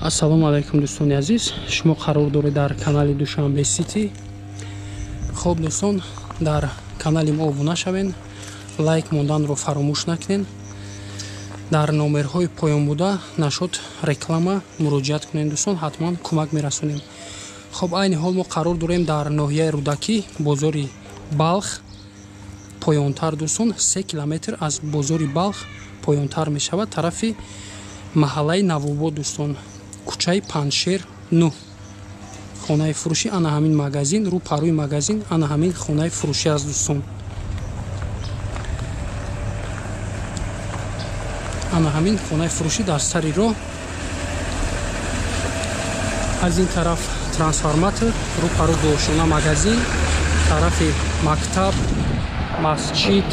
Ассалому алайкум дӯстони азиз, шумо қарор доред дар канали Душанбе Сити. Хоб дӯстон, дар канали мо обуна шавед, лайк монданро фаромӯш накунед. Дар номерҳои поён буда нашуд реклама муроҷиат кунед дӯстон, ҳатман кӯмак мерасонем. Хоб айни ҳол мо қарор дорем дар ноҳияи Рӯдакӣ, бозори Балх поёнтар дӯстон, 3 километр аз бозори Балх поёнтар мешавад, тарафи маҳаллаи Навобод дӯстон, кӯчаи Панҷшер 9. Хонаи фурӯшӣ ана ҳамин магазин, рӯ парӯи магазин ана ҳамин хонаи фурӯшӣ аст дӯстон. Ана ҳамин хонаи фурӯшӣ дар сари роҳ, аз ин тараф трансформатор, рӯ парӯ дошона магазин, тарафи мактаб, масҷид,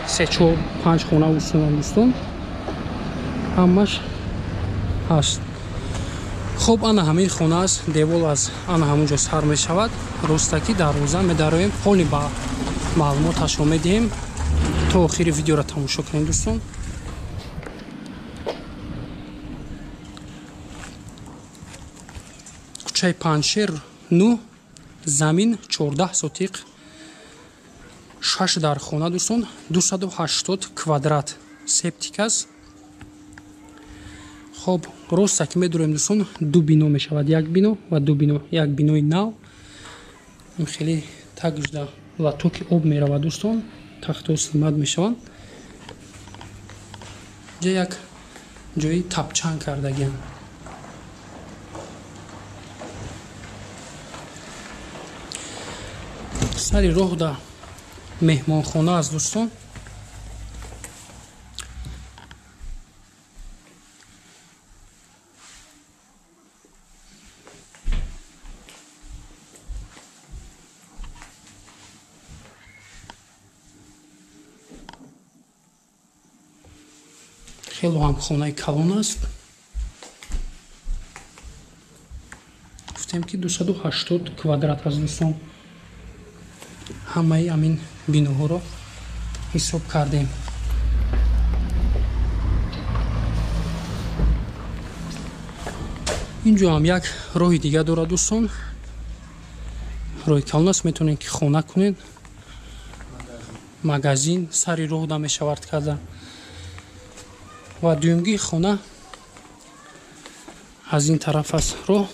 3-4-5 хона дӯстон, ҳамаш ҳаст. Хоб ана ҳамин хона аст, девол аз ана ҳамон ҷо сар мешавад. Ростакӣ дарвоза медароем, ҳоли ба маълумоташро медиҳем. То охири видеоро тамошо кунед дӯстон. Кӯчаи Панҷшер 9, замин 14 сотиқ, 6 дар хона дӯстон, 280 квадрат септик аст. Хоб ростак медурем дӯстон, ду бино мешавад, як бино ва ду бино, як бинои нав. Ин хеле тагжда латоки об меравад дӯстон, тахтҳо симат мешаванд. Ҷа як ҷои тапчан кардагиам. Сари роҳда меҳмонхона аст дӯстон. Хело ҳам хонаи калон аст. Гуфтем ки 280 квадрат аст дӯстон. Ҳамаи ҳамин биноҳоро ҳисоб кардем. Инҷо ҳам як роҳи дига дорад дӯстон. Роҳи калон аст, метавонед ки хона кунед. Магазин сари роҳ да мешавад карда. Ва дуюмги хона аз ин тараф аст роҳ.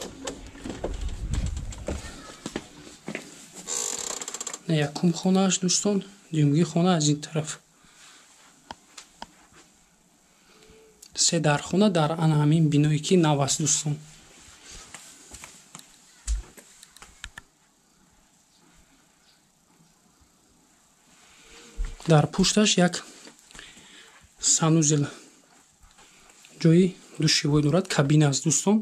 Якум хонааш дӯстон, дуюмги хона аз ин тараф. Се дархона дар ана ҳамин биное ки нав аст дӯстон. Дар пушташ як санузел, ҷои душевой дорад, кабина аст дӯстон.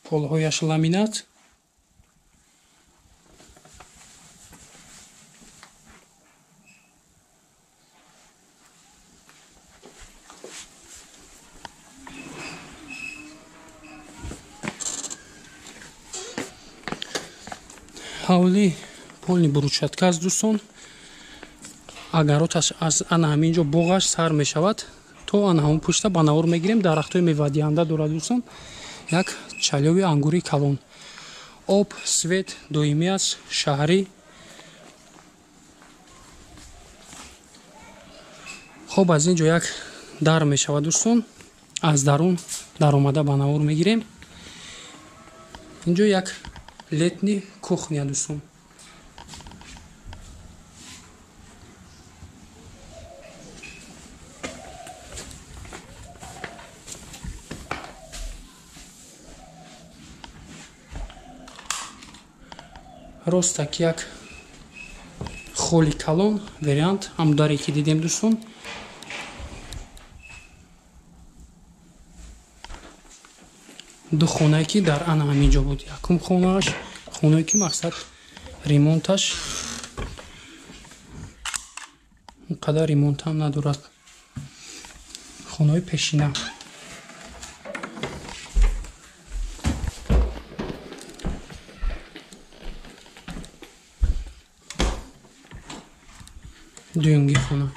Полҳояш ламинат. Ҳавли полни брусчатка аст дӯстон. Агароташ аз ана ҳамин ҷо боғаш сар мешавад то ана ҳамон пушта ба навор мегирем. Дарахтҳои мевадиҳанда дорад дӯстон. Як чалёви ангури калон. Об, свет доимӣ аст, шаҳрӣ. Хоб аз ин ҷо як дар мешавад дӯстон. Аз дарун даромада ба навор мегирем. Инҷо як летни кухня дӯстон. Ростак як холи калон вариант, ҳам даре ки дидем дӯстон. Ду хонае ки дар ана ҳамин ҷо буд. Якум хонааш, хонае ки мақсад ремонташ он қадар ремонт ҳам надорад. Хонаҳои пешина. Дуюмги хона.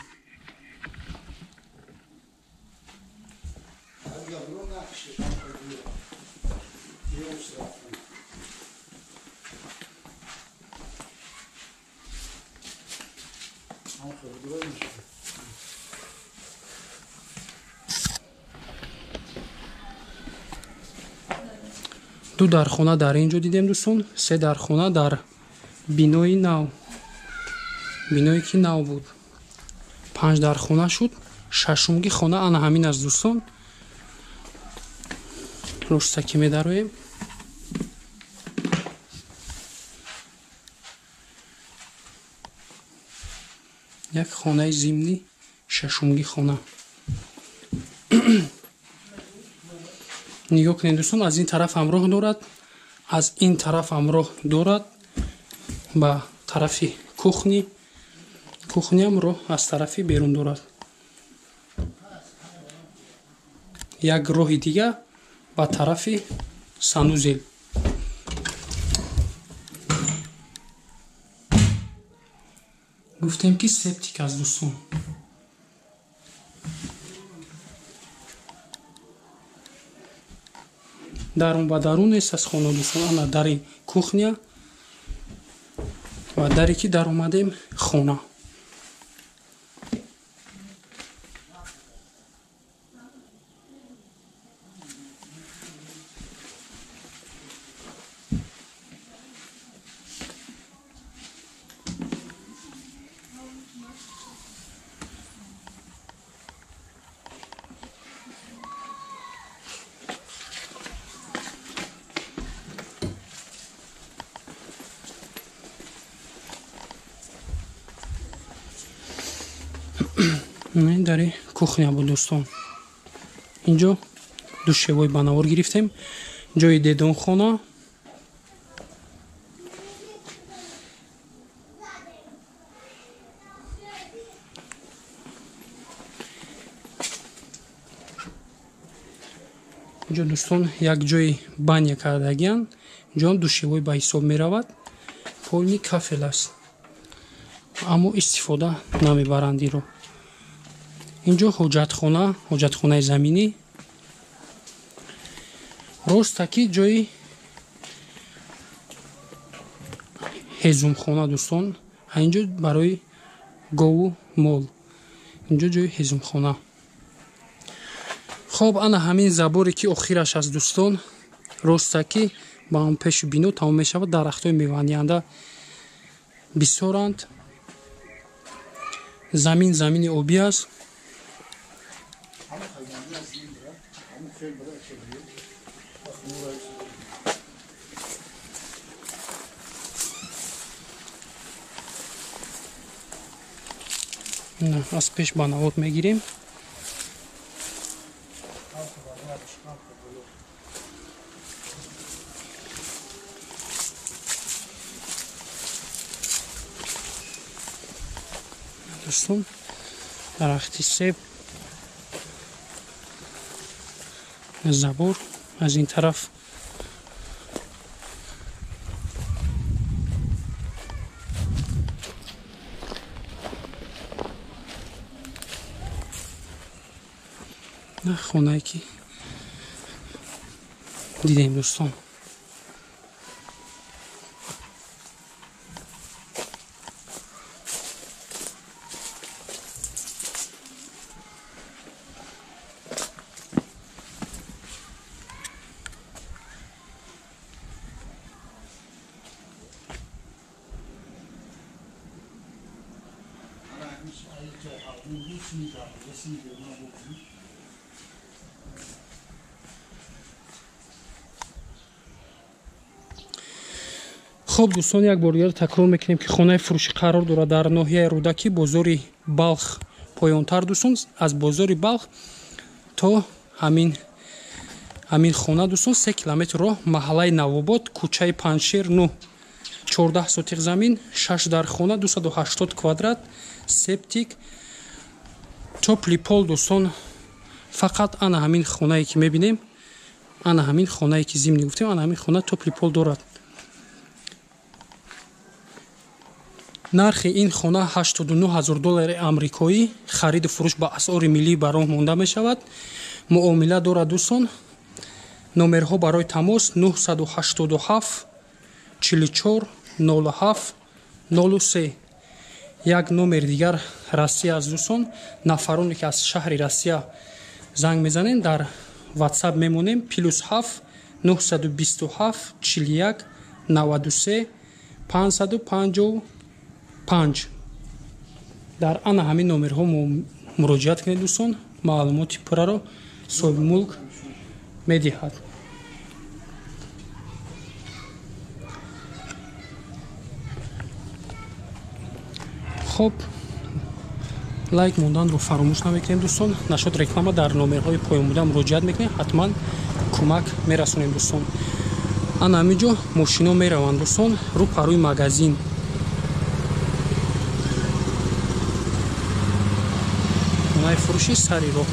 Ду дархона дар ин ҷо дидем дӯстон, се дархона дар бинои нав, биное ки нав буд. Панҷ дархона шуд, шашумги хона ана ҳамин аст дӯстон. Ростаки медароем. Як хонаи зимнӣ, шашумги хона. Нигоҳ кунед дӯстон, аз ин тараф ҳам роҳ дорад, аз ин тараф ҳам роҳ дорад ба тарафи кухни. Кухниам роҳ аз тарафи берун дорад. Як роҳи дига ба тарафи санузел. Гуфтем ки септик аст дӯстон. Дарун ба дарун нест аз хона дӯстон. Ана дари кухня ва даре ки даромадем хона. Дари кухня буд дӯстон. Инҷо душевой ба навор гирифтем. Ҷои дедонхона. Инҷо дӯстон як ҷои баня кардагиянд. Инҷо душевой ба ҳисоб меравад. Полни кафел аст, аммо истифода намебаранд инро. Инҷо ҳоҷатхона, ҳоҷатхонаи заминӣ. Ростаки ҷои ҳезумхона дӯстон. Инҷо барои гову мол. Инҷо ҷои ҳезумхона. Хоб, ана ҳамин заборе ки охираш аст дӯстон, ростаки ба он пеши бино тамом мешавад. Дарахтҳои мевадиҳанда бисёранд. Замин замини обӣ аст. Аз пеш ба навор мегирем. Дӯстон, дарахти себ, забор аз ин тараф. Хонае ки дидем дӯстон. Хоб дӯстон, як бор дигар такрор мекунем ки хонаи фурӯшӣ қарор дорад дар ноҳияи Рӯдакӣ, бозори Балх поёнтар дӯстон. Аз бозори Балх то ҳамин хона дӯстон 3 километр роҳ, маҳаллаи Навобод, кӯчаи Панҷшер 9, 14 сотиқ замин, 6 дархона, 280 квадрат, септик, топли пол дӯстон. Фақат ана ҳамин хонае ки мебинем, ана ҳамин хонае ки зимни гуфтем, ана ҳамин хона топли пол дорад. Нархи ин хона 89 ҳазор доллари амрикоӣ, хариду фурӯш ба асъори миллӣ ба роҳ монда мешавад. Муомила дорад дӯстон. Номерҳо барои тамос 987 44 07 03. Як номер дигар Россия аст дӯстон. Нафароне ки аз шаҳри Россия занг мезанем, дар WhatsApp мемонем +7 927 41 93 555. Дар ана ҳамин номерҳо муроҷиат кунед дӯстон, маълумоти пурраро соҳиби мулк медиҳад. Хоб, лайк монданро фаромӯш намекунем дӯстон. Нашуд реклама дар номерҳои поён буда муроҷиат мекунем, ҳатман кӯмак мерасонем дӯстон. Ана ҳамин ҷо мошино мераванд дӯстон, рӯ па рӯи магазин. Хонаи фурӯшӣ сари роҳ.